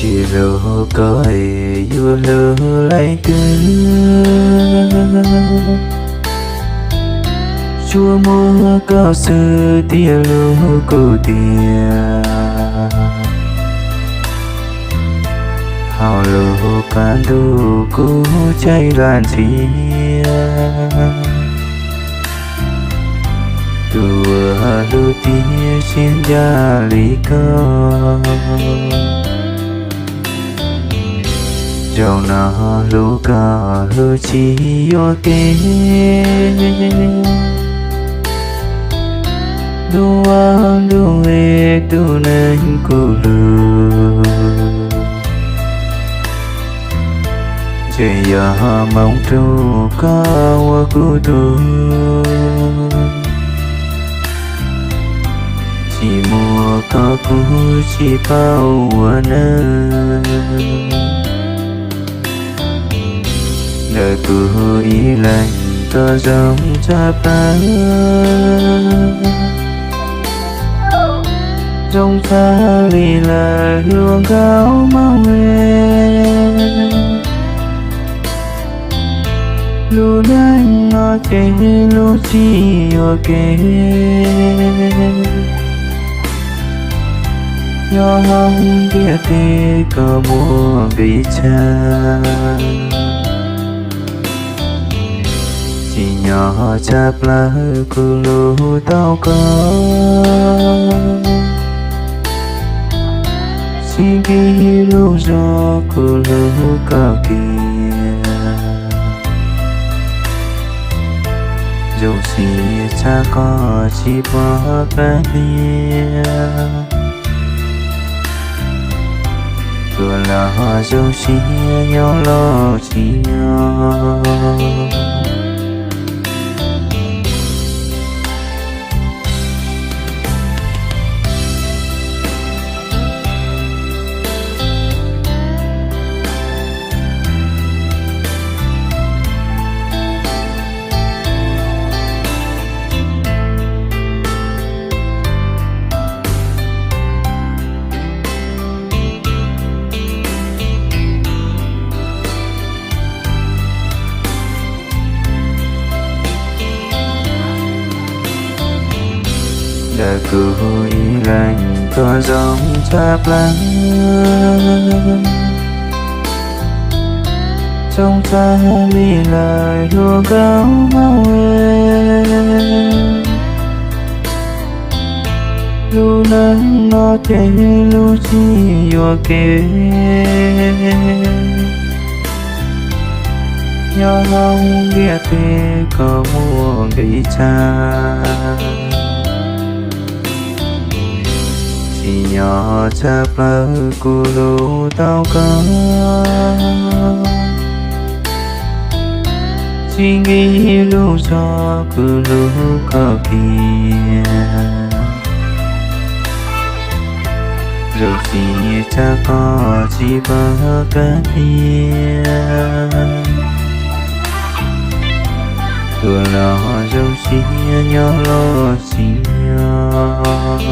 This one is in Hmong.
Tsis hlub koj es yuav hlub leej twg? Tsuas muaj koj xwb thiaj hlub kuv tiag. Hauv lub qab ntuj kuv caij lam ntxhiab, tus uas hlub tiag siab ncaj li koj. Zaum no hlub koj hlub tsis yuam kev, ntuj ua ntuj es tus neeg kuv hlub. Ntshe yog hmoov rau koj ua kuv tug, tsis muaj koj kuv tsis paub ua neej. Ntawm kuv ib leeg koj zoo tshaj plaws, zoo tshaj li lawv hluas nkauj Hmoob es. Lub neej no ces hlub tsis yuam kev, nyob hauv ntiaj teb koj muaj nqis tshaj. Tsim nyog tshaj plaws kuv hlub tau koj, tsis nqis lub zog kuv hlub koj kiag. Zoo siab tshaj qhov tsis pom qab tiag, tuaj los zoo siab nyob los tsis nyob. Ntawm kuv ib leeg koj zoo tshaj plaws, zoo tshaj li lawv hluas nkauj Hmoob es. Lub neej no ces hlub tsis yuam kev, nyob hauv ntiaj teb koj muaj nqis tshaj. Tsim nyog tshaj plaws kuv hlub tau koj, tsis nqis lub zog kuv hlub koj kiag. Zoo siab tshaj qhov tsis pom qab tiag, tuaj los zoo siab nyob los tsis nyob.